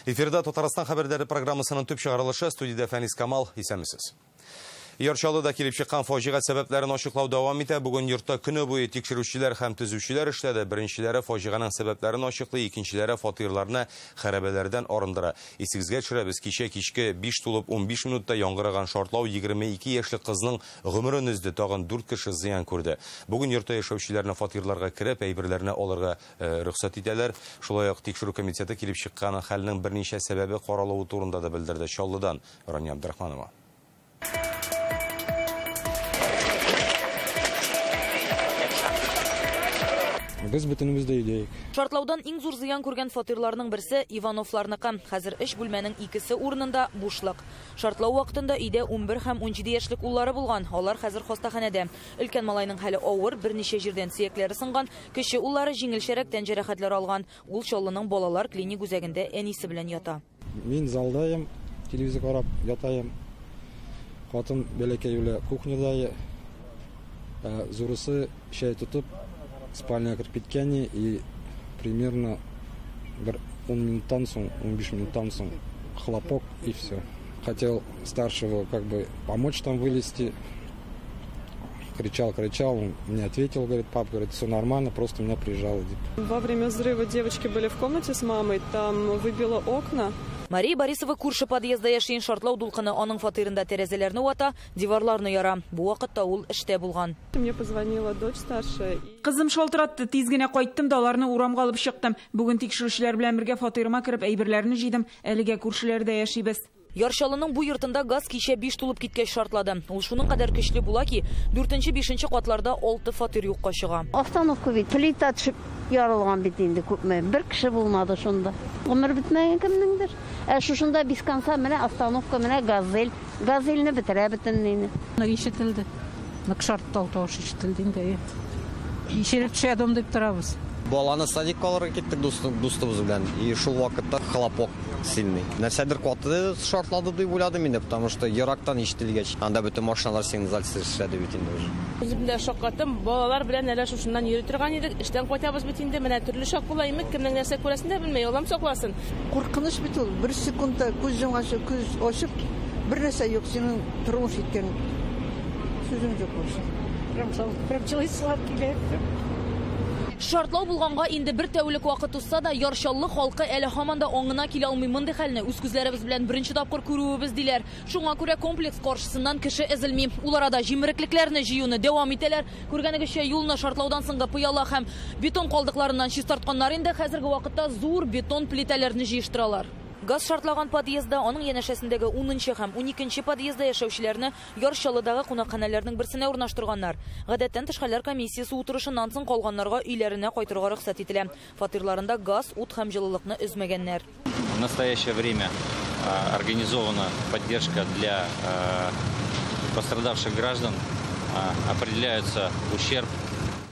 Эфирда Татарстан хәбәрләре программасының төп чыгарылышы, студиядә Фәнис Камал, исәнмесез. Яр Чаллыда килеп чыккан фаҗига сәбәпләрен ачыклау дәвам итә. Бүген йортта көне буе тикшерүчеләр һәм төзүчеләр эшләде. Беренчеләре фаҗиганың сәбәпләрен ачыклый, икенчеләре фатирларны хәрабәләрдән арындыра. Исегезгә төшерәбез, кичә кичке 5 тулып 15 минутта яңгыраган шартлау 22 яшьлек кызның гомерен өзде, тагын 4 кеше зыян күрде. Бүген йортта яшәүчеләрне фатирларга кереп, әйберләрне алырга рөхсәт итәләр. Шулай ук тикшерү комитеты килеп чыккан хәлнең берничә сәбәбе каралуы турында да белдерде. Чаллыдан Рания Абдрахманова. Без бөтенебез дә өйдә идек. Шартлаудан иң зур зыян күргән фатирларның берсе Ивановларныкы. Хәзер өч бүлмәнең икесе урынында бушлык. Шартлау вакытында өйдә 11 һәм 17 яшьлек уллары булган. Алар хәзер хастаханәдә. Өлкән малайның хәле авыр, берничә җирдән сөякләре сынган, кече уллары җиңелчәрәк тән җәрәхәтләре алган. Ул Чаллының балалар клиник үзәгендә әнисе белән ята. Мин залдаем, телевизор карап ятаем. Хатын бәләкәй белән кухняда, зурысы чәй тотып спальняга кереп киткән и примерно бер 10 минуттан соң, 15 минуттан соң хлопок и все. Хотел старшего как бы помочь там вылезти. Кричал, кричал, он мне ответил, говорит, пап, говорит, все нормально, просто меня прижало. Во время взрыва девочки были в комнате с мамой, там выбило окна. Мария Борисова күрше подъезда яши, шартлау дулкыны аның фатирында тәрәзәләрне вата, диварларны яра. Бу вакытта ул эштә булган. Мне позвонила дочь старшая. Кызым шалтыратты, тиз генә кайттым да аларны урамга алып чыктым. Бүген тикшерүчеләр белән бергә фатирыма кереп әйберләрне җыйдым. Әлегә күршеләрдә яшибез. Яр Чаллының бу йортында газ кичә 5 тулып киткәч шартлады. Ул шуның кадәр көчле була ки, 4-5 катларда 6 фатир юкка чыга. Остановка бит, плита төшеп ярылган бит инде күпме. Бер кеше булмады шунда. Гомер бетмәгән кемнеңдер. Ә шушында без конца менә остановка, менә газель. Газельне бетерә бөтенләйне. Ишетелде. Нык шартлау тавышы ишетелде инде. Ишелеп төшә дом дип торабыз. Баланы садикка алырга киттек дустыбыз белән. И шул вакытта хлопок сильный. Нәрсәдер каты шартлады дип уйладым инде, потому что ерактан ишетелгәч, анда бөтен машиналар сигнализация эшләде бит инде уже. Үзем дә шаккаттым. Балалар белән әле шушыннан йөри торган идек. Эштән кайтабыз бит инде. Менә төрле шак була име, кемнең нәрсә күрәсен дә белмәй, Аллам сакласын. Куркыныч бит ул. Бер секундта күз йомганчы күз ачып, бер нәрсә юк, синең тормыш иткән сүзең юк вообще. Прям җылыйсылар килә. Шартлау булганга инде бер тәүлек вакыт узса да, Яр Чаллы халкы әле һаман да аңына килә алмый. Мондый хәлне үз күзләребез белән беренче тапкыр күрүебез диләр. Шуңа күрә комплекс каршысыннан кеше эзелми. Ул арада җимереклекләрне җыюны дәвам итәләр. Күргәнегезчә, юлны шартлаудан соңгы пыяла һәм бетон калдыкларыннан чистартканнар инде. Хәзерге вакытта зур бетон плитәләрне җыештыралар. Газ шартлаган подъездда, аның янәшәсендәге 10 һәм 12 подъездда яшәүчеләрне Яр Чаллыдагы кунакханәләрнең берсенә урнаштырганнар. Гадәттән тыш хәлләр комиссиясе утырышыннан соң калганнарга өйләренә кайтырга рөхсәт ителә. Фатирларында газ, ут һәм җылылыкны өзмәгәннәр. В настоящее время организована поддержка для пострадавших граждан, определяется ущерб.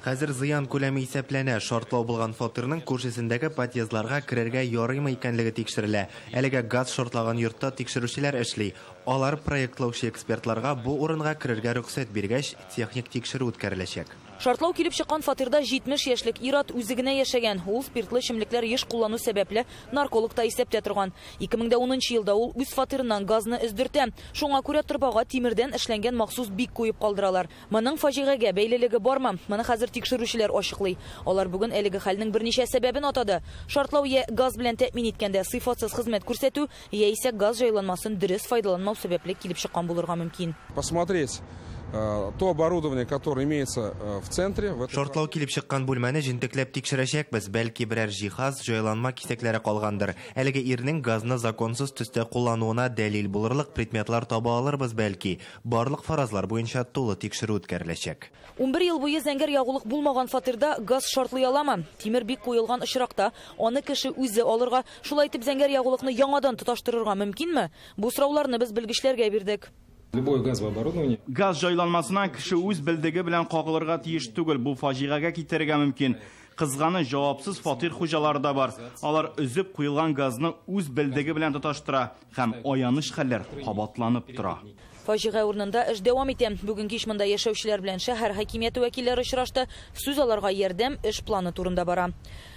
Хәзер зыян күләме исәпләнә. Шартлау булган фатирның күршесендәге подъездларга керергә ярыймы икәнлеге тикшерелә. Әлегә газ шартлаган йортта тикшерүчеләр эшли. Алар проектлаучы экспертларга бу урынга керергә рөхсәт биргәч, техник тикшерү үткәреләчәк. Шартлау килеп чыккан фатирда 70 яшьлек ир-ат үзе генә яшәгән. Ул спиртлы эчемлекләр еш куллану сәбәпле наркологта исәптә торган. 2010 елда ул үз фатирыннан газны өздертә. Шуңа күрә торбага тимердән эшләнгән махсус бик куеп калдыралар. Моның фаҗигагә бәйлелеге бармы? Моны хәзер тикшерүчеләр ачыклый. Алар бүген әлеге хәлнең берничә сәбәбен атады. Шартлау я газ белән тәэмин иткәндә сыйфатсыз хезмәт күрсәтү, яисә газ җайланмасын дөрес файдаланмау сәбәпле килеп чыккан булырга мөмкин. Посмотреть то оборудование, которое имеется в центре. Шартлау килеп чыккан бүлмәне җентекләп тикшерәчәкбез. Бәлки берәр җиһаз, җайланма кисәкләре калгандыр. Әлеге ирнең газны законсыз төстә куллануына дәлил булырлык предметлар таба алырбыз бәлки. Барлык фаразлар буенча тулы тикшерү үткәреләчәк. 11 ел буе зәңгәр ягулык булмаган фатирда газ шартлый аламы? Тимер бик куелган очракта аны кеше үзе алырга, шулай итеп зәңгәр ягулыкны яңадан тоташтырырга мөмкинме? Бу сорауларны без белгечләргә бирдек. Любое газовое оборудование. Газ җайланмасына кеше үз белдеге белән кагылырга тиеш түгел. Бу фаҗигагә китерергә мөмкин. Кызганы җавапсыз фатир хуҗалары да бар. Алар өзеп куелган газны үз белдеге белән тоташтыра һәм аяныч хәлләр кабатланып тора. Фаҗига урынында эш дәвам итә. Бүген кич монда яшәүчеләр белән шәһәр хакимияте вәкилләре очрашты. Сүз аларга ярдәм эш планы турында бара.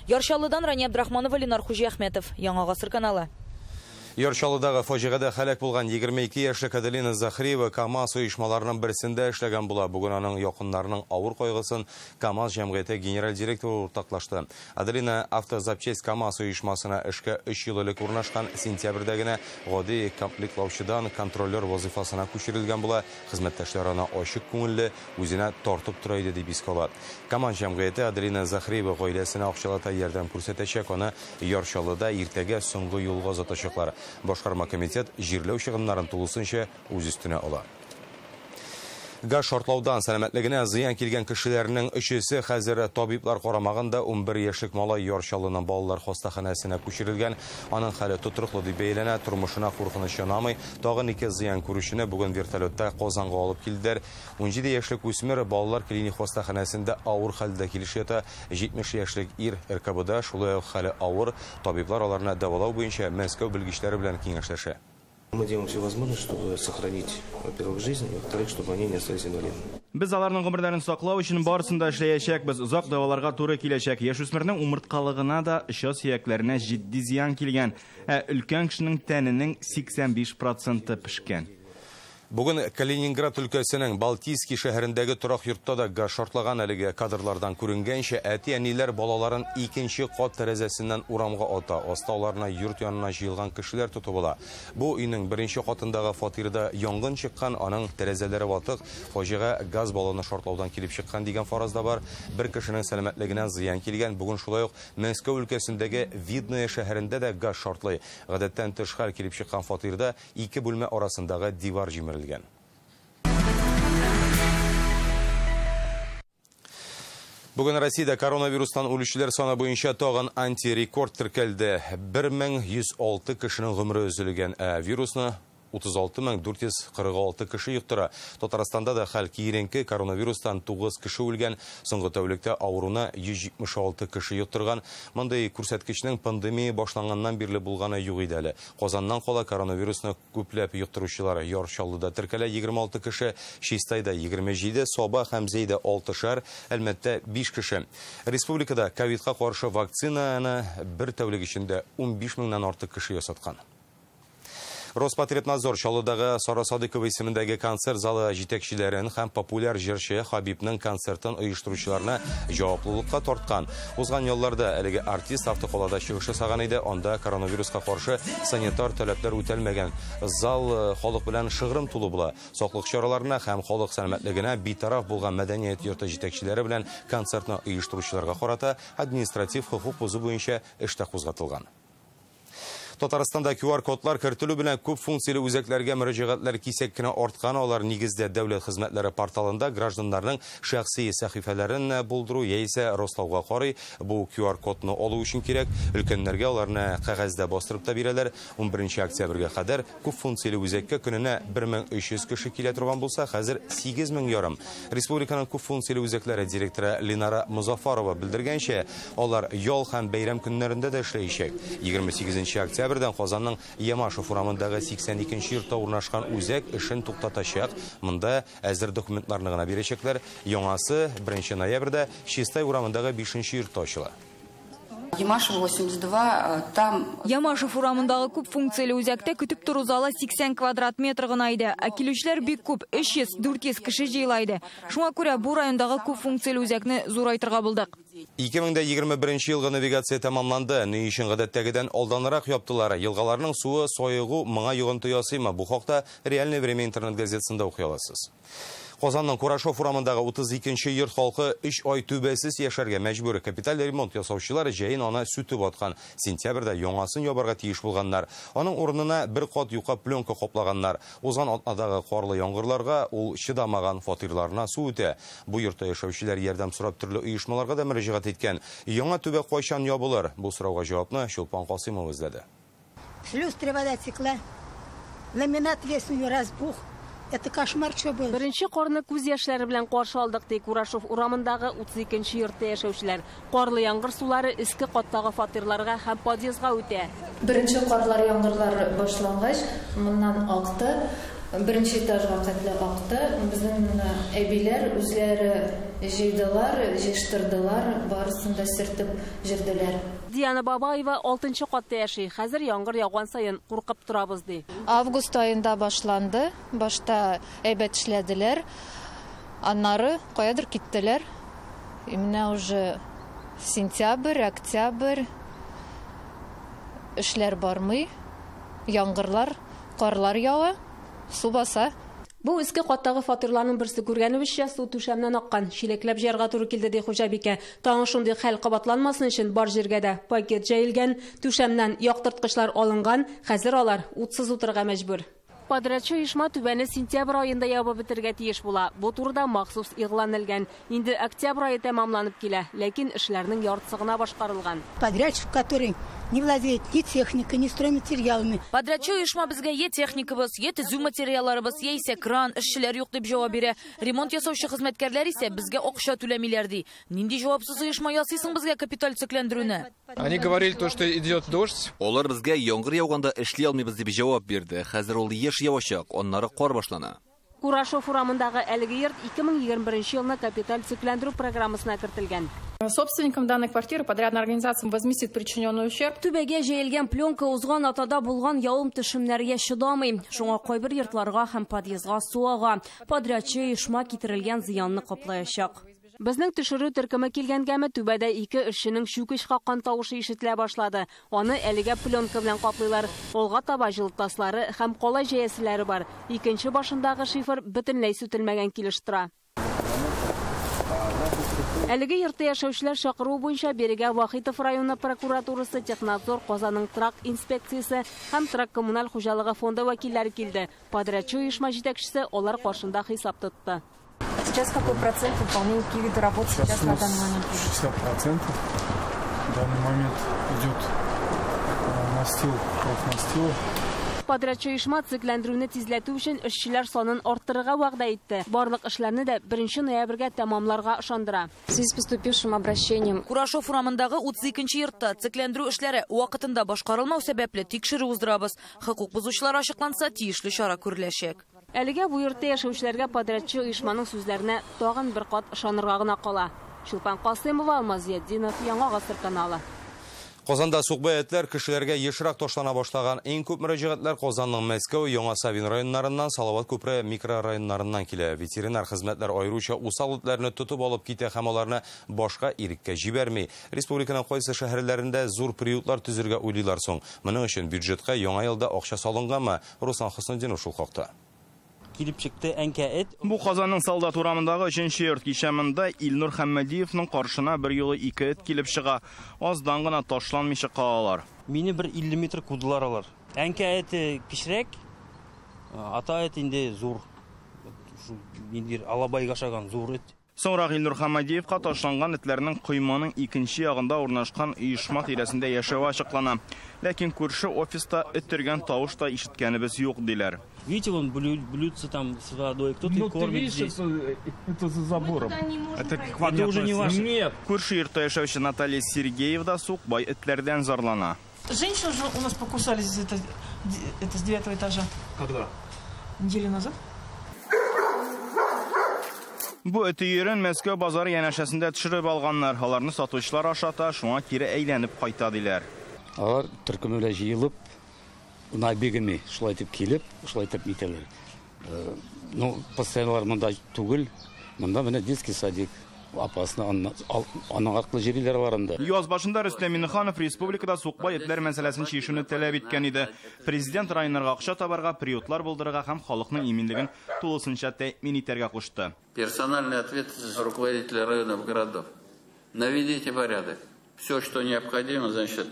Яр Чаллыдан Рания Абдрахманова, Ленар Хуҗиәхмәтов, Яңа Гасыр каналы. Яр Чаллыдагы фаҗигадә һәлак булган 22 яшьлек Аделина Захриева КАМАЗ оешмаларының берсендә эшләгән була. Бүген аның якыннарының авыр кайгысын КАМАЗ җәмгыяте генераль директоры уртаклашты. Аделина автозапчасть КАМАЗ оешмасына эшкә 3 ел элек урнашкан, сентябрьдә генә гади комплектлаучыдан контролер вазифасына күчерелгән була. Хезмәттәшләр аны ачык күңелле, үзенә тартып тора иде дип искә ала. КАМАЗ җәмгыяте Аделина Захриева гаиләсенә акчалата ярдәм күрсәтәчәк, аны Яр Чаллыда иртәгә соңгы юлга озатачаклар. Башкарма комитет җирләү чыгымнарын тулысынча үз өстенә ала. Газ шартлаудан сәламәтлегенә зыян килгән кешеләрнең өчесе хәзер табиблар карамагында. 11 яшьлек малай Яр Чаллының балалар хастаханәсенә күчерелгән. Аның хәле тотрыклы дип бәяләнә, тормышына куркыныч янамый. Тагын 2 зыян күрүчене бүген вертолетта Казанга алып килделәр. 17 яшьлек үсмер балалар клиник хастаханәсендә авыр хәлдә килеш ята. 70 яшьлек ир РКБда шулай ук хәле авыр. Табиблар аларны дәвалау буенча Мәскәү белгечләре белән киңәшләшә. Мы делаем все возможное, чтобы сохранить, во-первых, жизнь, и, во-вторых, чтобы они не остались инвалидами. Без аларның гомерләрен саклау өчен барысын да эшләячәкбез. Озак дәваларга туры киләчәк. Яшүсмернең умырткалыгына да, оча сөякләренә җитди зыян килгән. Ә өлкән кешенең тәненең 85% пешкән. Бүген Калининград өлкәсенең Балтийский шәһәрендәге торак йортта да газ шартлаган. Әлеге кадрлардан күренгәнчә, әти-әниләр балаларын икенче кат тәрәзәсеннән урамга ата. Аста аларны йорт янына җыелган кешеләр тотып ала. Бу өйнең беренче катындагы фатирда янгын чыккан, аның тәрәзәләре ватык. Фаҗига газ баллоны шартлаудан килеп чыккан дигән фараз да бар. Бер кешенең сәламәтлегенә зыян килгән. Бүген шулай ук Мәскәү өлкәсендәге Видное шәһәрендә дә газ шартлый. Гадәттән тыш хәл килеп чыккан фатирда ике бүлмә арасындагы дивар җимерелгән. Бүген Россиядә коронавирустан үлүчеләр саны буенча тагын антирекорд теркәлде. 1106 кешенең гомере өзелгән, ә вирусны 36446 кеше йоктыра. Татарстанда да хәл киеренке, коронавирустан 9 кеше үлгән. Соңгы тәүлектә авыруны 176 кеше йоктырган. Мондый күрсәткечнең пандемия башланганнан бирле булганы юк иде әле. Казаннан кала коронавирусны күпләп йоктыручылар Яр Чаллыда теркәлә 26 кеше, Чистайда 27, Саба һәм Зәйдә 6-шар, Әлмәттә 5 кеше. Республикада ковидка каршы вакцинаны бер тәүлек эчендә 15 меңнән артык кеше ясаткан. Роспотребнадзор Чаллыдагы Сара Садыкова исемендәге концерт залы җитәкчеләрен һәм популяр җырчы Хабибның концертын оештыручыларны җаваплылыкка тарткан. Узган елларда әлеге артист автокалада чыгыш ясаган иде, анда коронавируска каршы санитар таләпләр үтәлмәгән. Зал халык белән шыгрым тулы була. Саклык чараларына һәм халык сәламәтлегенә битараф булган мәдәният йорты җитәкчеләре белән концертны оештыручыларга карата административ хокук бозу буенча эш тә кузгатылган. Татарстанда QR-кодлар кертелү белән күп функцияле үзәкләргә мөрәҗәгатьләр кисәк кенә арткан. Алар нигездә дәүләт хезмәтләре порталында гражданнарның шәхси сәхифәләрен булдыру яисә раслауга карый. Бу QR-кодны алу өчен кирәк. Өлкәннәргә аларны кәгазьдә бастырып та бирәләр. 11 октябрьгә кадәр күп функцияле үзәккә көненә 1300 кеше килә торган булса, хәзер 8500. Республиканың күп функцияле үзәкләре директоры Ленара Музафарова белдергәнчә, алар ял һәм бәйрәм көннәрендә дә эшләячәк. 28 октябрьдән Казанның Ямашев урамындагы 82 йортта урнашкан үзәк эшен туктатачак. Монда әзер документларны гына бирәчәкләр. Яңасы 1 ноябрьдә Чистай урамындагы 5 йортта ачыла. Ямашев 82, там... Ямашев урамындагы күп функцияле үзәктә көтеп тору залы 80 квадрат метр гына иде. Ә килүчеләр бик күп, 300-400 кеше җыела иде. Шуңа күрә бу райондагы күп функцияле үзәкне зурайтырга булдык. 2021 елгы навигация тәмамланды. Ни өчен гадәттәгедән алданрак яптылар? Елгаларның суы саегу моңа йогынты ясыймы? Бу хакта Реальное время интернет газетасында укый аласыз. Казанның Курашов урамындагы 32 йорт халкы 3 ай түбәсез яшәргә мәҗбүр. Капиталь ремонт ясаучылар җәен аны сүтеп аткан. Сентябрьдә яңасын ябарга тиеш булганнар. Аның урынына бер кат юка пленка каплаганнар. Узган атнадагы карлы яңгырларга ул чыдамаган, фатирларына су үтә. Бу йортта яшәүчеләр ярдәм сорап төрле оешмаларга да мөрәҗәгать иткән. Яңа түбә кайчан ябылыр? Бу сорауга җавапны Чулпан Касыймова эзләде. С люстры вода текла. Ламинат весь у нее разбух. Это кошмар, что было. Беренче карны күз яшьләре белән каршы алдык, ди Курашов урамындагы 32 йортта яшәүчеләр. Карлы яңгыр сулары өске каттагы фатирларга һәм подъездга үтә. Беренче карлар яңгырлар башлангач, моннан акты. Беренче этажга кадәр акты. Безнең әбиләр үзләре җыйдылар, җыештырдылар, барысын да сөртеп җөрделәр. Диана Бабаева 6нчы катта яши. Хәзер яңгыр яуган саен куркып торабыз ди. Август аенда башланды. Башта әйбәт эшләделәр. Аннары каядыр киттеләр. И менә уже сентябрь, октябрь эшләр бармый. Яңгырлар, карлар ява. Су баса. Бу өске каттагы фатирларның берсе күргәнебезчә су түшәмнән аккан. Чиләкләп җыярга туры килде ди хуҗабикә. Тагын шундый хәл кабатланмасын өчен бар җиргә дә пакет җәелгән, түшәмнән яктырткычлар алынган. Хәзер алар утсыз утырырга мәҗбүр. Подрядчы оешма түбәне сентябрь аенда ябып бетерергә тиеш була. Бу турыда махсус игълан элгән. Инде октябрь ае тәмамланып килә, ләкин эшләрнең яртысы гына башкарылган. Подрядчик, который не владеет ни техникой, ни стройматериалами. Подрядчы оешма безгә е техникабыз, е төзү материалларыбыз, е исә кран, эшчеләр юк дип җавап бирә. Ремонт ясаучы хезмәткәрләр исә безгә акча түләмиләр ди. Нинди җавапсыз оешма ясыйсың безгә капиталь төзекләндерүне? Они говорили то, что идет дождь. Алар безгә яңгыр яуганда эшли алмыйбыз дип җавап бирде. Хәзер ул еш явачак, аннары кар башлана. Курашов урамындагы әлеге йорт 2021 елны капиталь төзекләндерү программасына кертелгән. Собственникам данной квартиры подрядная организация возместит причиненный ущерб. Түбәгә җәелгән пленка узган атада булган явым төшемнәргә чыдамый. Шуңа кайбер йортларга һәм подъездга су ага. Подрядчы оешма китерелгән зыянны каплаячак. Безнең төшерү төркеме килгәнгәме түбәдә ике эшченең чүкеч каккан тавышы ишетелә башлады. Аны әлегә пленка белән каплыйлар. Алга таба җылытаслары һәм калай җәяселәре бар. Икенче башындагы шифер бөтенләй сүтелмәгән килеш тора. Әлеге йортта яшәүчеләр чакыруы буенча бирегә Вахитов районы прокуратурасы, Технадзор, Казанның торак инспекциясе һәм торак коммуналь хуҗалыгы фонды вәкилләре килде. Подрядчы оешма җитәкчесе алар каршында хисап тотты. Сейчас какой процент выполнения, какие виды работ сейчас на данный момент? 60%. В данный момент идет настил, профнастил. Подрядчы оешма төзекләндерүне тизләтү өчен эшчеләр санын арттырырга вәгъдә итте. Барлык эшләрне дә 1 ноябрьгә тәмамларга ышандыра. В связи с поступившим обращением Курашов урамындагы 32 йортта төзекләндерү эшләре вакытында башкарылмау сәбәпле тикшерү уздырабыз. Хокук бозучылар ачыкланса, тиешле чара күреләчәк. Әлегә бу йортта яшәүчеләргә подрядчы оешманың сүзләренә тагын бер кат ышанырга гына кала. Чулпан Касыймова, Алмаз Зиятдинов, Яңа Гасыр каналы. Казанда сукбай этләр кешеләргә ешрак ташлана башлаган. Иң күп мөрәҗәгатьләр Казанның Мәскәү, Яңа Савин районнарыннан, Салават күпере микрорайоннарыннан килә. Ветеринар хезмәтләр аеруча усал этләрне тотып алып китә һәм аларны башка иреккә җибәрми. Республиканың кайсы шәһәрләрендә зур приютлар төзергә уйлыйлар соң? Моның өчен бюджетка яңа елда акча салынганмы? Руслан Хөснетдинов шул хакта. Килеп чыкты әнкә эт. Бу Казанның Солдат урамындагы 3нче йорт. Кичә монда Илнур Хәммәдиевның каршына бер юлы ике эт килеп чыга. Аздан гына ташланмыйча калалар. Мине бер 50 метр кудылар алар. Әнкә эте кечерәк, ата эт инде зур. Шу ниндидер алабайга ошаган зур эт. Соңрак Илнур Хәммәдиевка ташланган этләрнең койманың икенче ягында урнашкан оешма тирәсендә яшәве ачыклана. Ләкин күрше офиста эт өргән тавыш та ишеткәнебез юк диләр. Видите, вон блюдца там с водой, кто-то их кормит здесь. Это за забором. Это к вам Это уже не ваше. Нет. Күрше йортта яшәүче Наталья Сергеева да сукбай этләрдән зарлана. Женщины уже у нас покусались это с 9 этажа. Когда? Неделю назад. Бу эт өерен Мәскәү базары янәшәсендә төшереп алганнар. Аларны сатучылар ашата, шуңа кире әйләнеп кайта диләр. Алар төркеме белән җыелып, набегами шулай итеп килеп, шулай итеп итәләр. Ну, постоянно алар монда түгел. Монда менә детский садик. Опасно, аның аркылы җөриләр алар анда. Яз башында Рөстәм Миңнеханов республикада сукбай этләр мәсьәләсен чишүне таләп иткән иде. Президент районнарга акча табарга, приютлар булдырырга һәм халыкның иминлеген тулысынча тәэмин итәргә кушты. Персональная ответственность руководителя районов, городов. Наведите порядок. Все, что необходимо, значит,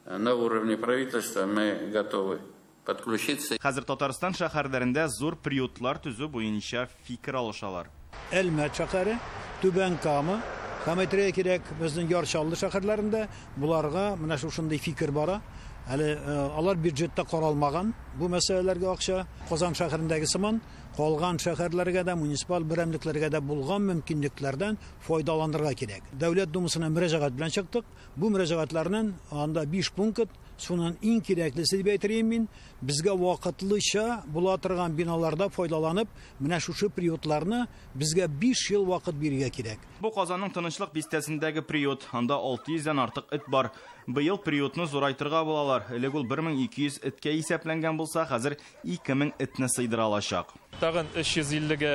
на уровне правительства мы готовы подключиться. Хәзер Татарстан шәһәрләрендә зур приютлар төзү буенча фикер алышалар. Әлмәт шәһәре, Түбән Кама, һәм әйтергә кирәк, безнең Яр Чаллы шәһәрләрендә буларга менә шушындый фикер бара. Әле алар бюджетта каралмаган бу мәсьәләләргә акча. Казан шәһәрендәге сыман калган шәһәрләргә дә, муниципаль берәмлекләргә дә булган мөмкинлекләрдән файдаланырга кирәк. Дәүләт Думасына мөрәҗәгать белән чыктык. Бу мөрәҗәгатьләрнең анда 5 пункт, Шуннан иң кирәклесе дип әйтер идем мин, безгә вакытлыча була торган биналарда файдаланып, менә шушы приютларны безгә 5 ел вакыт бирергә кирәк. Бу Казанның Тынычлык бистәсендәге приют. Анда 600дән артык эт бар. Быел приютны зурайтырга булалар. Элек ул 1200 эткә исәпләнгән булса, хәзер 2000 этне сыйдыра алачак. Тагын 350-гә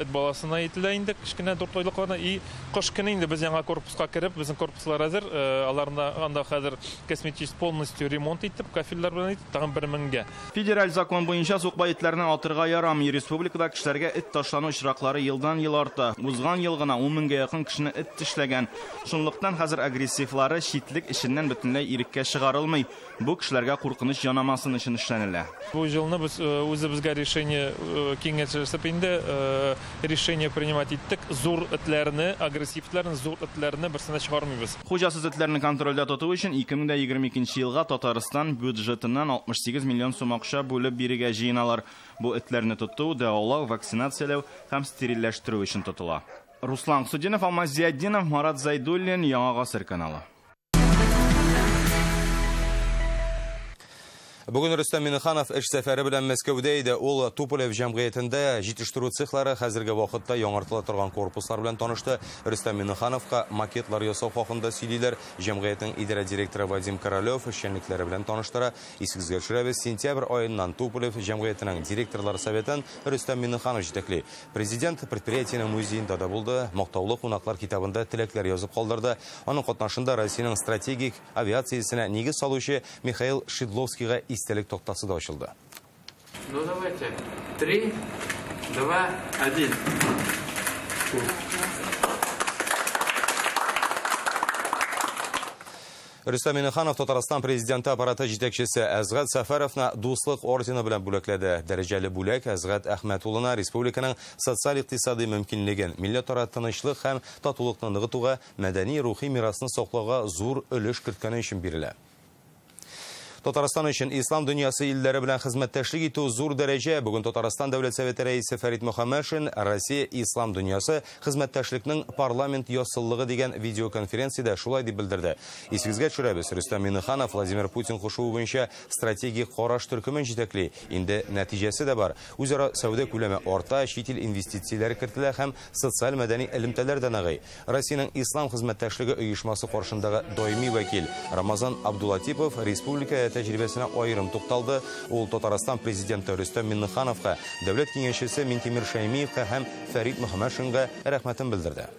эт баласына әйтелә инде, кечкенә 4 айлыкларына. И кыш көне инде без яңа корпуска кереп, безнең корпуслар әзер. Аларны анда хәзер косметический полностью ремонт итеп, кафельләр белән итеп, тагын 1000-гә. Федераль закон буенча сукбай этләрне атырга ярамый. Республикада кешеләргә эт ташлану очраклары елдан-ел арта. Узган ел гына 10 меңгә якын кешене эт тешләгән. Шунлыктан хәзер агрессивлары читлек эченнән бөтенләй иреккә чыгарылмый. Бу кешеләргә куркыныч янамасын өчен эшләнелә. Бу елны без үзебезгә решение киңәшләшеп инде решение принимать иттек. Зур этләрне, агрессивләрне, зур этләрне берсенә чыгармыйбыз. Хуҗасыз этләрне контрольдә тоту өчен 2022 елга Татарстан бюджетыннан 68 миллион сум акча бүлеп бирергә җыеналар. Бу этләрне тоту, дәвалау, вакцинацияләү һәм стерильләштерү өчен тотыла. Руслан Судинов, Алмаз Зиятдинов, Марат Зайдуллин, Яңа Гасыр каналы. Бүген Рөстәм Миңнеханов эш сәфәре белән Мәскәүдә иде. Ул Туполев җәмгыятендә җитештерү цехлары хәзерге вакытта яңартыла торган корпуслар белән танышты. Рөстәм Миңнехановка макетлар ясау хакында сөйлиләр. Җәмгыятьнең идарә директоры Вадим Королев эшчәнлекләре белән таныштыра. Исегезгә төшерәбез, сентябрь аеннан Туполев җәмгыятенең директорлар советын Рөстәм Миңнеханов җитәкли. Президент предприятиенең музеенда да булды. Мактаулы кунаклар китабында теләкләр язып калдырды. Аның катнашында Россиянең стратегик авиациясенә нигез салучы Михаил Шидловскийга истәлек тактасы да ачылды. Ну давайте. 3, 2, 1. Рөстәм Миңнеханов Татарстан президенты аппараты җитәкчесе Әзгать Сәфәровны Дуслык ордены белән бүләкләде. Дәрәҗәле бүләк Әзгать Әхмәт улына республиканың социаль-икътисади мөмкинлеген, милләтара тынычлык һәм татулыкны ныгытуга, мәдәни рухи мирасны саклауга зур өлеш керткәне өчен бирелә. Татарстан өчен ислам дөньясы илләре белән хезмәттәшлек итү зур дәрәҗә. Бүген Татарстан Дәүләт Советы рәисе Фәрит Мөхәммәтшин Россия ислам дөньясы хезмәттәшлекнең парламент ясыллыгы дигән видеоконференциядә шулай дип белдерде. Исегезгә төшерәбез, Рөстәм Миңнеханов Владимир Путин кушуы буенча стратегик караш төркемен җитәкли. Инде нәтиҗәсе дә бар. Үзара сәүдә күләме арта, чит ил инвестицияләре кертелә һәм социаль мәдәни элемтәләр дә ныгый. Россиянең ислам хезмәттәшлеге оешмасы каршындагы даими вәкил Рамазан Абдулатипов республика тәҗрибәсенә аерым тукталды. Ул Татарстан президенты Рөстәм Миңнехановка, дәүләт киңәшчесе Минтимер Шәймиевка һәм Фәрит Мөхәммәтшинга рәхмәтен белдерде.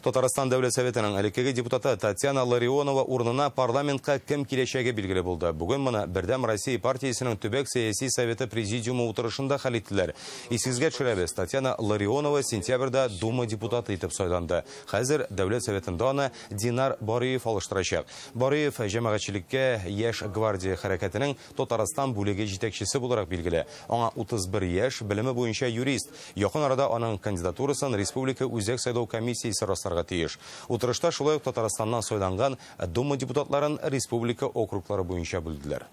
Татарстан Дәүләт Советының элеккеге депутаты Татьяна Ларионова урынына парламентка кем киләчәге билгеле булды. Бүген моны Бердәм Россия партиясенең төбәк сәяси советы президиумы утырышында хәл иттеләр. Исегезгә төшерәбез, Татьяна Ларионова сентябрьдә Дума депутаты итеп сайланды. Хәзер Дәүләт Советында аны Динар Бариев алыштырачак. Бариев җәмәгатьчелеккә Яшь гвардия хәрәкәтенең Татарстан бүлеге җитәкчесе буларак билгеле. Аңа 31 яшь, белеме буенча юрист. Якын арада аның кандидатурасын Республика Үзәк сайлау комиссиясе расларга тиеш. Утырышта шулай ук Татарстаннан сайланган Дума депутатларын республика округлары буенча бүлделәр.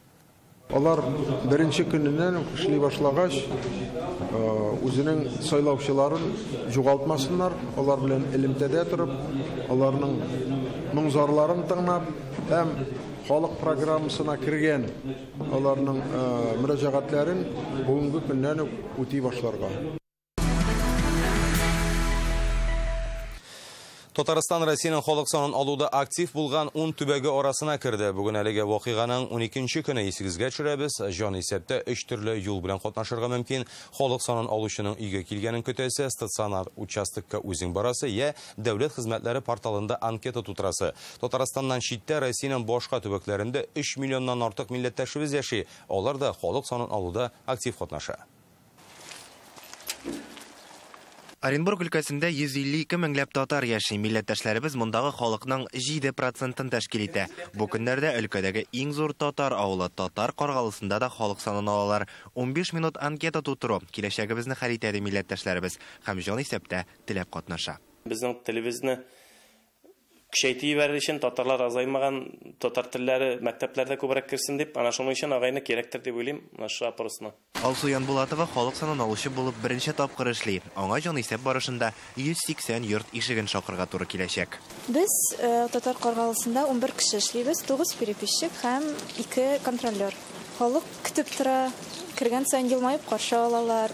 Алар беренче көненнән үк эшли башлагач, үзенең сайлаучыларын югалтмасыннар, алар белән элемтәдә торып, аларның моң-зарларын тыңлап һәм халык программасына кергән аларның мөрәҗәгатьләрен бүгенге көннән үк үти башларга. Татарстан Россиянең халык санын алуда актив булган 10 төбәге арасына керде. Бүген әлеге вакыйганың 12 көне исегезгә төшерәбез. Җан исәптә 3 төрле юл белән катнашырга мөмкин. Халык санын алучының өйгә килгәнен көтәсе, стационар участокка үзең барасы, я дәүләт хезмәтләре порталында анкета тутырасы. Татарстаннан читтә Россиянең башка төбәкләрендә 3 миллионнан артык милләттәшебез яши. Алар да халык санын алуда актив катнаша. Оренбург өлкәсендә 152 меңләп татар яши. Милләттәшләребез мондагы халыкның 7%-ын тәшкил итә. Бу көннәрдә өлкәдәге иң зур татар авылы Татар Каргалысында да халык санын алалар. 15 минут анкета тутыру киләчәгебезне хәл итә милләттәшләребез һәм җан исәптә теләп катнаша. Безнең телебезне Көчәйтеп җибәрер өчен татарлар азаймаган, татар телләре мәктәпләрдә күбрәк керсен дип, ана шуның өчен агайны кирәктер дип уйлыйм, менә шу опросны. Алсу Янбулатова халык санын алучы булып беренче тапкыр эшли. Аңа җанисәп барышында 180 йорт ишеген шакырга туры киләчәк. Без Татар Каргалысында 11 кеше эшлибез, 9 переписчик һәм 2 контролер. Халык көтеп тора, кергән саен елмаеп каршы алалар.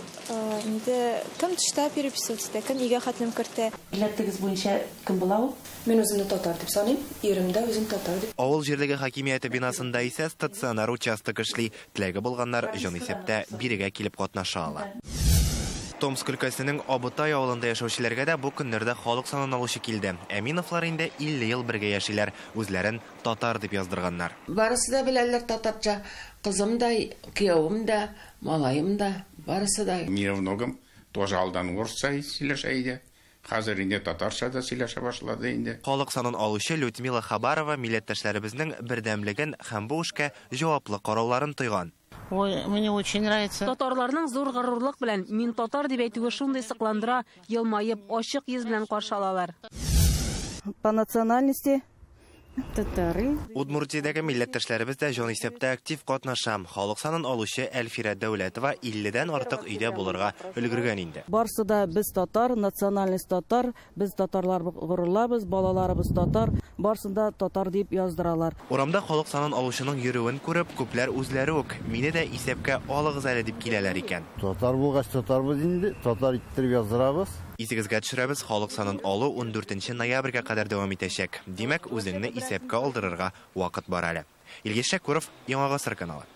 Инде кем төштә переписывать итә, кем өйгә хәтлем кертә. Милләтегез буенча кем була ул? Мин үземне татар дип саныйм, ирем дә үзен татар дип. Авыл җирлеге хакимияте бинасында исә стационар участок эшли. Теләге булганнар җанисәптә бирегә килеп катнаша ала. Томск өлкәсенең Абытай авылында яшәүчеләргә дә бу көннәрдә халык санын алучы килде. Әминовлар инде 50 ел бергә яшиләр, үзләрен татар дип яздырганнар. Барысы да беләләр татарча. Кызым да, киявем дә, малаем да, барысы да. Минем внугым тоже алдан урысча сөйләшә иде. Хәзер инде татарча да сөйләшә башлады инде. Халык санын алучы Людмила Хабарова милләттәшләребезнең бердәмлеген һәм бу эшкә җаваплы карауларын тойган. Ой, мне очень нравится. Татарларның зур горурлык белән мин татар дип әйтүе шундый сыкландыра, елмаеп, ачык йөз белән каршы алалар. По национальности татары. Удмуртиядәге милләттәшләребез дә җанисәптә актив катнаша. Халык санын алучы Әлфирә Дәүләтова 50-дән артык өйдә булырга өлгергән инде. Барсы да без татар, национальность татар, без татарлар горурлабыз, балаларыбыз татар, барсын да татар дип яздыралар. Урамда халык санын алучының йөрүен күреп, күпләр үзләре үк мине дә исәпкә алыгыз әле дип киләләр икән. Татар булгач татарбыз инде, татар иттереп яздырабыз. Исегезгә төшерәбез, халык санын алу 14 ноябрьгә кадәр дәвам итәчәк. Димәк, үзеңне исәпкә алдырырга вакыт бар әле. Илгиз Шәкүров, Яңа Гасыр каналы.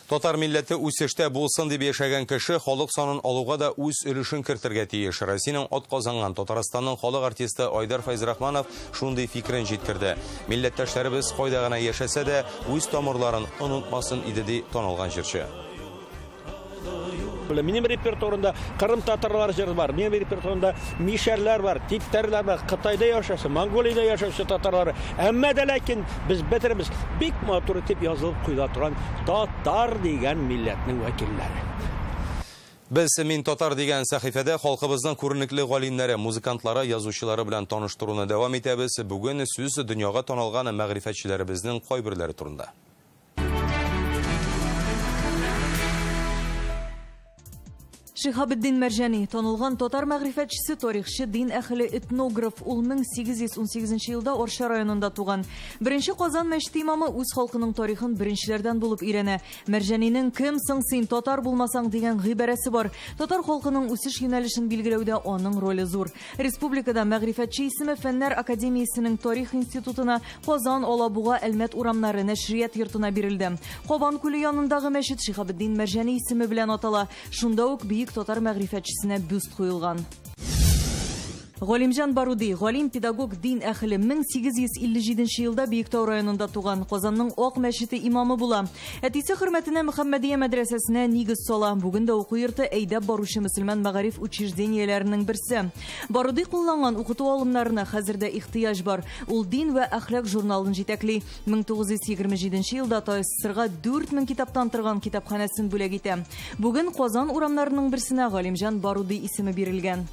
Татар милләте үсештә булсын дип яшәгән кеше халык санын алуга да үз өлешен кертергә тиеш. Россиянең атказанган Татарстанның халык артисты Айдар Фәйзрахманов шундый фикерен җиткерде. Милләттәшләребез кайда гына яшәсә дә үз тамырларын онытмасын иде, ди танылган җырчы. Минем репертуарымда Кырым татарлар җыры бар, минем репертуарымда мишәрләр бар, типтәрләр бар, Кытайда яшәүче, Монголиядә яшәүче татарлар. Әмма дә ләкин без бетеребез бик матур итеп язылып куела торган татар дигән милләтнең вәкилләре. Без мин татар дигән сәхифәдә халкыбызның күренекле галимнәре, музыкантлары, язучылары белән таныштыруны дәвам итәбез. Бүген сүз дөньяга танылган мәгърифәтчеләребезнең кайберләре турында. Шиһабетдин Мәрҗани танылган татар мәгърифәтчесе, тарихчы, дин әһеле, этнограф. Ул 1818 елда Орша районында туган. Беренче Казан мәчете имамы үз халкының тарихын беренчеләрдән булып өйрәнә. Мәрҗанинең «Кем соң син, татар булмасаң» дигән гыйбарәсе бар. Татар халкының үсеш юнәлешен билгеләүдә аның роле зур. Республикада мәгърифәтче исеме Фәннәр академиясенең тарих институтына, Казан, Алабуга, Әлмәт урамнары нәшрият йортына бирелде. Кабан күле янындагы мәчет Шиһабетдин Мәрҗани исеме белән атала. Шунда ук бөек татар мәгърифәтчесенә бюст куелган. Галимҗан Баруди, галим, педагог, дин әһеле, 1857 елда Биектау районында туган, Казанның Ак мәчете имамы була. Әтисе хөрмәтенә Мөхәммәдия мәдрәсәсенә нигез сала. Бүген дә уку йорты әйдәп баручы мөселман мәгариф учреждениеләренең берсе. Баруди кулланган укыту алымнарына хәзер дә ихтыяҗ бар. Ул Дин вә әхлак журналын җитәкли. 1927 елда ТАССРга 4000 китаптан торган китапханәсен бүләк итә. Бүген Казан урамнарының берсенә Галимҗан Баруди исеме бирелгән.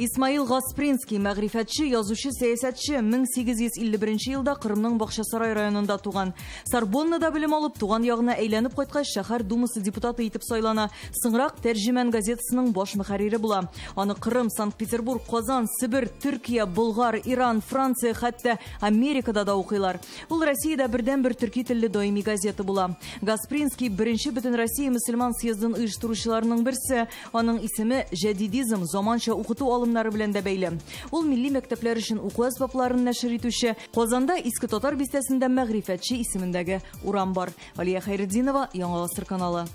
Исмаил Гаспринский, мәгърифәтче, язучы, сәясәтче, 1851 елда Кырымның Бакчасарай районында туган. Сорбоннада белем алып, туган ягына әйләнеп кайткач, шәһәр думасы депутаты итеп сайлана. Соңрак Тәрҗемән газетасының баш мөхәррире була. Аны Кырым, Санкт-Петербург, Казан, Себер, Төркия, Болгар, Иран, Франция, хәтта Америкада да укыйлар. Ул Россиядә бердәнбер төрки телле даими газета була. Гаспринский беренче Бөтенроссия мөселман съездын оештыручыларының берсе. Аның исеме җәдидизм, заманча укыту алымнары белән дә бәйле. Ул милли мәктәпләр өчен уку әсбапларын нәшер итүче. Казанда Иске Татар бистәсендә Мәгърифәтче исемендәге урам бар. Алия Хәйретдинова, Яңа Гасыр каналы.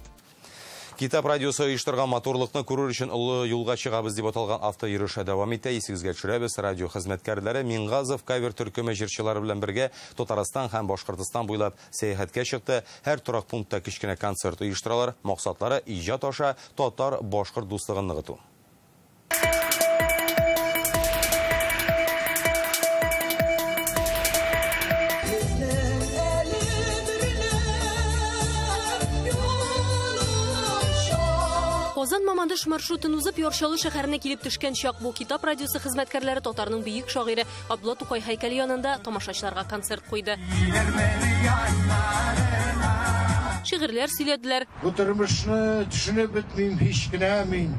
Китап радиосы оештырган матурлыкны күрер өчен олы юлга чыгабыз дип аталган автойөреше дәвам итә. Исегезгә төшерәбез, радио хезмәткәрләре Мингазов кавер төркеме җырчылары белән бергә Татарстан һәм Башкортстан буйлап сәяхәткә чыкты. Һәр торак пунктта кечкенә концерт оештыралар. Максатлары иҗат аша татар-башкорт дуслыгын ныгыту. Казан Мамадыш маршрутын узып Яр Чаллы шәһәренә килеп төшкән чак бу. Китап радиосы хезмәткәрләре татарның бөек шагыйре Абдулла Тукай һәйкәле янында тамашачыларга концерт куйды. Шигырьләр сөйләделәр. Бу тормышны төшенеп бетмим һич кенә мин.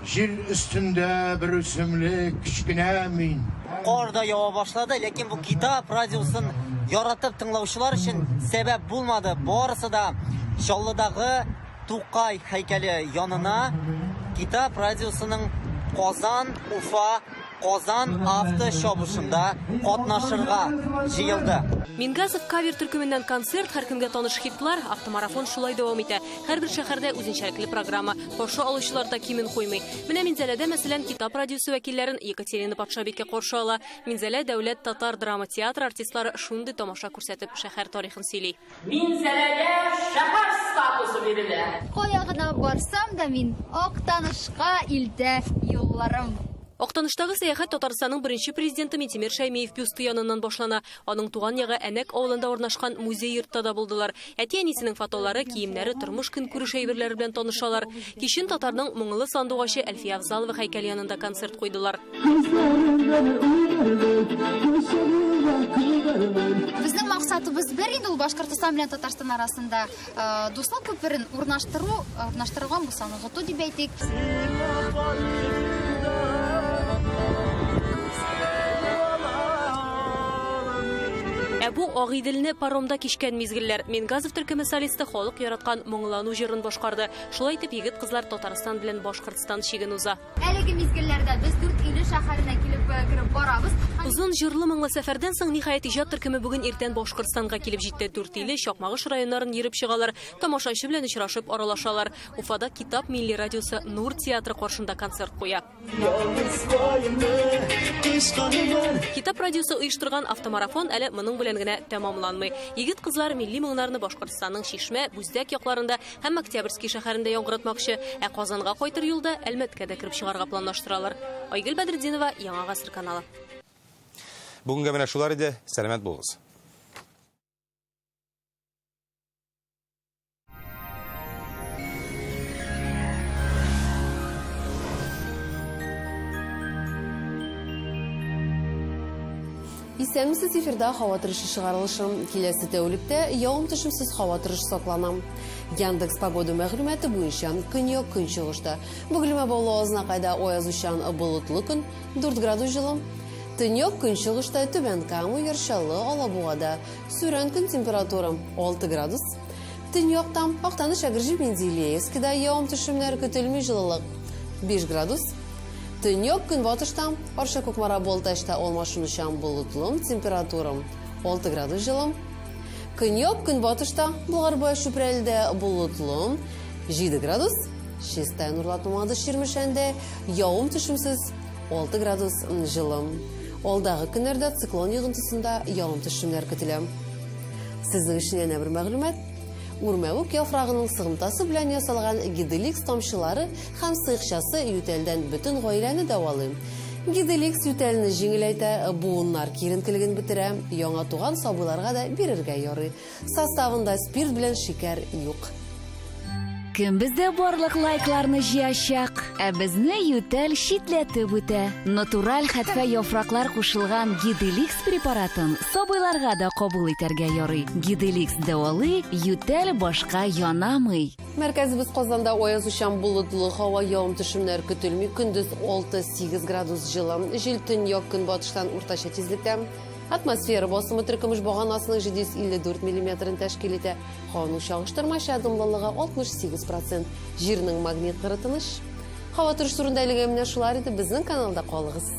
Җир өстендә бер үсемлек кечкенә мин. Кар да ява башлады, ләкин бу Китап радиосын яратып тыңлаучылар өчен сәбәп булмады. Барысы да Чаллыдагы Тукай һәйкәле янына Китап радиосының Казан, Уфа, Казан авто чабышында катнашырга җыелды. Мингазов кавер төркеменнән концерт, һәркемгә таныш хитлар, автомарафон шулай дәвам итә. Һәрбер шәһәрдә үзенчәлекле программа. Каршы алучылар да кимен куймый. Менә Минзәләдә, мәсәлән, Китап радиосы вәкилләрен Екатерина патшабикә каршы ала. Минзәлә дәүләт татар драма театры артистлары шундый тамаша күрсәтеп шәһәр тарихын сөйли. Минзәләгә шәһәр статусы бирелә. Кая гына барсам да мин Актанышка илтә юлларым. Актаныштагы сәяхәт Татарстанның беренче президенты Минтимер Шәймиев бюсты яныннан башлана. Аның туган ягы Әнәк авылында урнашкан музей йортта да булдылар. Әти-әнисенең фотолары, киемнәре, тормыш көнкүреш әйберләре белән танышалар. Кичен татарның моңлы сандугачы Әлфия Авзалова һәйкәле янында концерт куйдылар. Безнең максатыбыз бер инде, ул Башкортостан белән Татарстан арасында дуслык күперен урнаштыру, урнаштырылган булса ныгыту дип әйтик. Ә бу Агыйделне паромда кичкән мизгелләр. Мингазов төркеме солисты халык яраткан моңлану җырын башкарды. Шулай итеп егет-кызлар Татарстан белән Башкортстан чиген уза. Әлеге мизгелләрдә без Дүрт-Иле шәһәренә килеп кереп барабыз. Озын җырлы моңлы сәфәрдән соң ниһаять иҗат төркеме бүген иртән Башкортстанга килеп җитте. Дүрт-Иле, Чакмагыш районнарын йөреп чыгалар, тамашачы белән очрашып аралашалар. Уфада Китап милли радиосы Нур театры каршында концерт куя. Китап радиосы оештырган автомарафон әле моның белән генә тәмамланмый. Егет-кызлар милли моңнарны Башкортстанның Чишмә, Бүздәк якларында һәм Октябрьский шәһәрендә яңгыратмакчы, ә Казанга кайтыр юлда Әлмәткә дә кереп чыгарга планлаштыралар. Айгөл Бәдретдинова, Яңа Гасыр каналы. Бүгенгә менә шулар иде. Сәламәт булыгыз. Исәнмесез, эфирда һава торышы чыгарылышы. Киләсе тәүлектә явым-төшемсез һава торышы саклана. Яндекс погода мәгълүматы буенча көньяк көнчыгышта Бөгелмә Баулы Азнакайда аязучан болытлы көн 4 градус җылы. Төньяк көнчыгышта Түбән Кама, Яр Чаллы, Алабугада сүрән көн температура 6 градус. Төньякта Актаныш, Әгерҗе, Менделеевскида явым-төшемнәр көтелми, җылылык 5 градус. Төньяк көнбатышта Арча, Кукмара, Балтачта алмашынучан болытлы, температура 6 градус җылы. Көньяк көнбатышта Болгарбай, Чүпрәледә болытлы, 7 градус. Чистай, Нурлат, Мамадыш, Чирмешәндә явым-төшемсез 6 градус җылы. Алдагы көннәрдә циклон йогынтысында явым-төшемнәр көтелә. Сезнең өчен янә бер мәгълүмат. Үрмәүек яфрагының сыгымтасы белән ясалган Гиделикс тамчылары һәм сыекчасы ютәлдән бөтен гаиләне дәвалый. Гиделикс ютәлне җиңеләйтә, буыннар киеренкелеген бетерә, яңа туган сабыйларга да бирергә ярый. Составында спирт белән шикәр юк. Кем бездә барлык лайкларны җыячак, ә безне ютәл читләтеп үтә. Натураль хәтфә яфраклар кушылган Гиделикс препаратын сабыйларга да кабул итәргә ярый. Гиделикс дәвалый, ютәл башка янамый. Мәркәзебез Казанда аязучан болытлы һава, явым-төшемнәр көтелми. Көндез 6-8 градус җылы. Җил төньяк көнбатыштан уртача тизлектә. Атмосфера басымы теркемеш баганасының 754 миллиметрын тәшкил итә. Һаваның чагыштырмача дымлылыгы 68%. Җирнең магнит кыры тыныч. Һава торышы турында әлегә менә шулар иде. Безнең каналда калыгыз.